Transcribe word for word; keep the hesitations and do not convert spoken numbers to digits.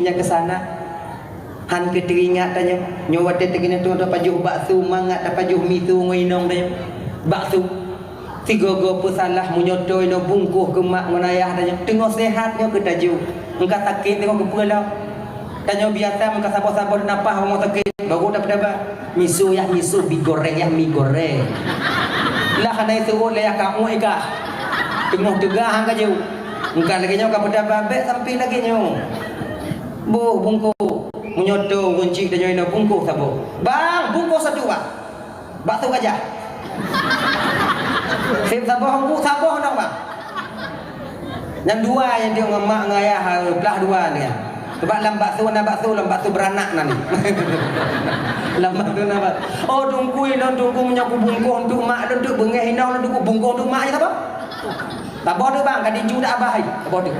nyang keusanak. Han keu teuringat tanyoe, nyoe watée teungoh tapajoh bakso mangat tapajoh miso ngon inong tanyoe. Bakso. Sigoe-goe peusalah meunyoe toe nyoe bungkôh keu mak ngon ayah tanyoe. Teungoh seuhat nyoe keu tajoh. Engka sakét teungoh keupeue lom. Tanyoe biasa meuka saboh-saboh napah rumoh sakét, baru tapeutaba. Miso yah miso, bi goreng yah mi goreng. Lah hana iseuôt lé yah kamoe ikah. Teungoh teuga han ka jeuet. Engka lagée nyoe ka peutaba bék sampai lagée nyoe. Boh bungkôh. Meunyoe toe ureuëng chik tanyoe inoe bungkôh saboh. Bang, bungkôh satu, Bang. Bakso gajah. Seb saboh bu saboh nong, Bang. Nyang dua nyang dia ngon mak ngon ayah, eh, blah dua ni. Sebab lam bakso na bakso, lam bakso beranak na ni. Lam bakso na bakso. Oh, tungkui lôn tungkui meunyoe kubungkôh untuk mak lôn tu beungéh inong lôn tu kubungkôh untuk mak je saboh. Saboh tu, Bang, ka diju dak abah ai. Saboh tu.